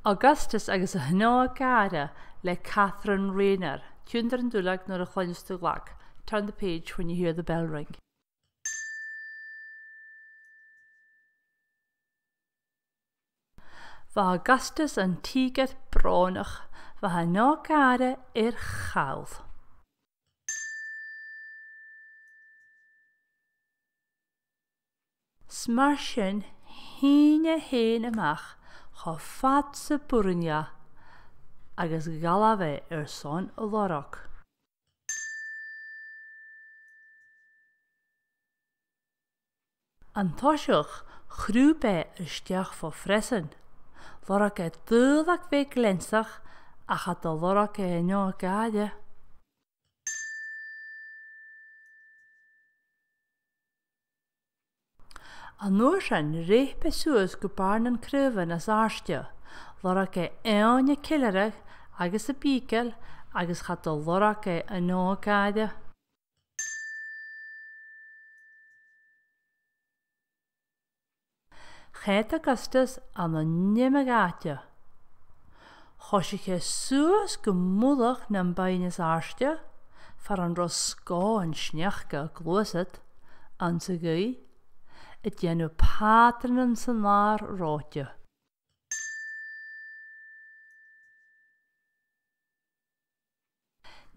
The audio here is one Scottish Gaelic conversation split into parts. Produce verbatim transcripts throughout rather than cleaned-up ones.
Augustus agus a shnàth-gàire le Katherine Rayner. Tionndaidh an duilleag nuair a chluinneas tu an glag. Turn the page when you hear the bell ring. Bha Augustus an tìgear brònach, bha a shnàth-gàire air chall. 'S mar sin, shìn e fhèin a-mach cho fad 's a b' urrainn dha, agus dh'fhalbh e airson a lorg. An toiseach, chrùb e a-steach fo phreasan. Lorg e daolag bheag gleansach, ach cha do lorg e a shnàth-gàire. An uair sin, shreap e suas gu bàrr nan craobhan as àirde. Lorg e eòin a' ceilearadh agus a' bìgeil, agus cha do lorg e a shnàth-gàire. Choimhead Augustus ann an iomadh àite. Choisich e suas gu mullach nam beinn as àirde, far an robh sgòthan sneachda a' gluasad, anns a' ghaoith, a' dèanamh pàtranan san adhar reòthte.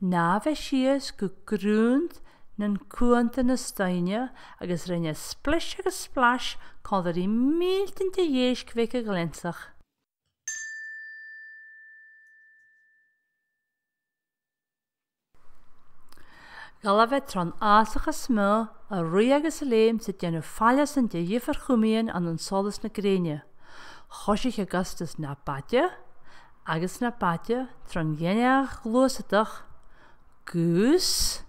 Shnàmh e sìos gu grunnd nan cuantan as doimhne agus rinn e splis agus splais còmhla ri mìltean de dh'èisg bheaga gleansach. Dh'fhalbh e tron fhàsach as motha, a' ruith agus a' leum 's a' dèanamh failleasan de dhiofar chumaidhean ann an solas na grèine. Choisich Augustus na b' fhaide agus na b' fhaide tron ghainmheach ghluasadach, gus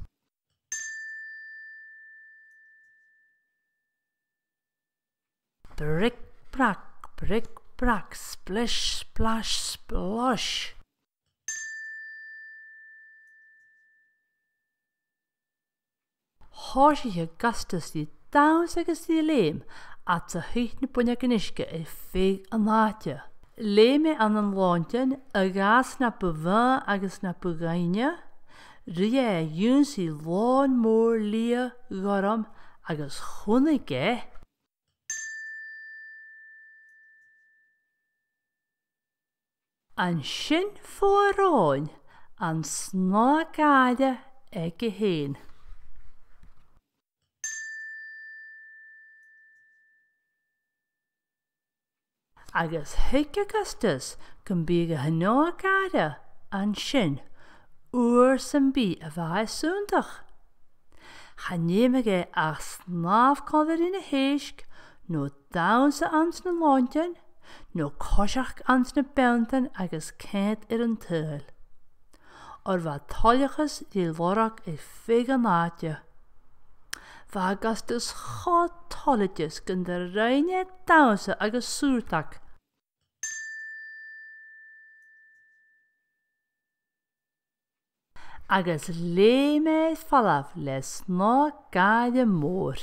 bric brac, bric brac, splish, splash, splosh. Thòisich Augustus ri dannsa agus ri leum, fhad 's a thuit na boinneagan uisge air feadh an àite. Leum e ann an lòintean a dh'fhàs na bu mhotha agus na bu dhaoine, ruith e a dh'ionnsaigh lòn mòr liath ghorm agus chunnaic e an sin fo a ròin an snàth-gàire aige fhèin. Agus thuig Augustus gum biodh a shnàth-gàire an sin uair sam bith a bha e sunndach. Chan fheumadh e ach snàmh còmhla ri na h-èisg, no dannsa anns na lòintean, no coiseachd anns na beanntan agus coimhead air an t-saoghal. Oir bha toileachas ri lorg air feadh an àite. Bha Augustus cho toilichte 's gun do rinn e dannsa agus sùrdadh. Agus leum e air falbh le snàth-gàire mòr.